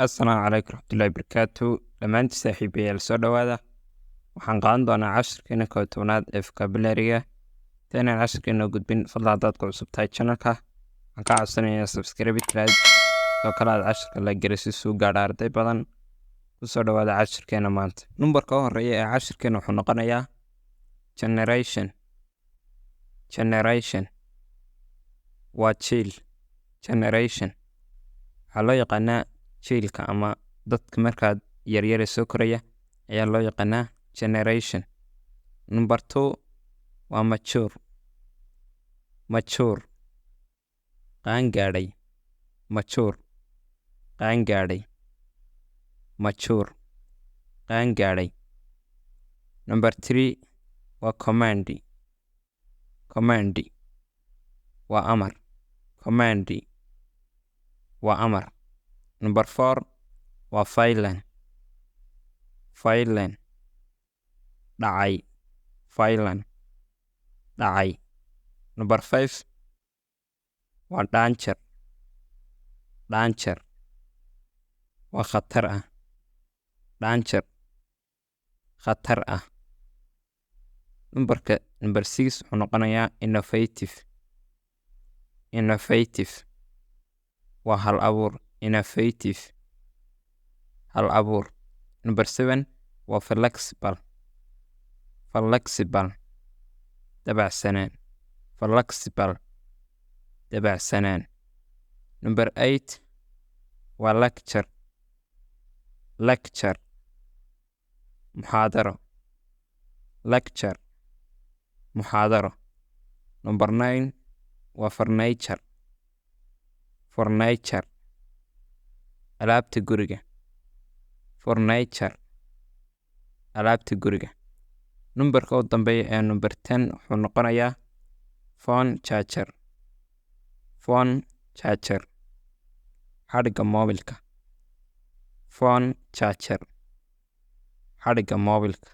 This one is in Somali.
Assalaamu calaykum waraxmatullaahi wabarakaatu. Dhammaantiin saaxiibayaal, soo dhowaada. Waxaan qaadan doonaa cashirkeena 11aad ee vocabulary-ga. Inta inaan cashirkeena gudbin, fadlan haddaad ku cusub tahay channelka, waxaan kaa codsanayaa subscribe tiraad, sidoo kale aad cashirka la geliso si uu gaadho arday badan. Kusoo dhowaada cashirkeena maanta. Numbarka u horeeya ee cashirkeena wuxuu noqonayaa generation. Generation waa jiil. Generation waxaa loo yaqaanaa jiilka ama dadka markaad yaryare soo koraya ayaa loo yaqaanaa generation. Number 2 waa mature. Mature, qaangaadhay. Mature, qaangaadhay. Mature, qaangaadhay. Number 3 waa command. Command waa amar. Command waa amar. Number 4 waa fallen. Fallen, dhacay. Fallen, dhacay. Number 5 waa danger. Danger waa khatar ah. Danger, khatar ah. Numberka number 6 wuxuu noqonayaa innovative. Innovative waa hal abuur. Innovative, hal abuur. Number 7 waa flexible. Flexible, dabacsanaan. Flexible, dabacsanaan. Number 8 waa lecture. Lecture, muxaadaro. Lecture, muxaadaro. Number 9 waa furniture. Furniture, alaabta guriga. Furniture, alaabta guriga. Numberka u dambeeya ee number 10 wuxuu noqonayaa phone charger. Phone charger, xadhigga moobilka. Phone charger, xadhigga moobilka.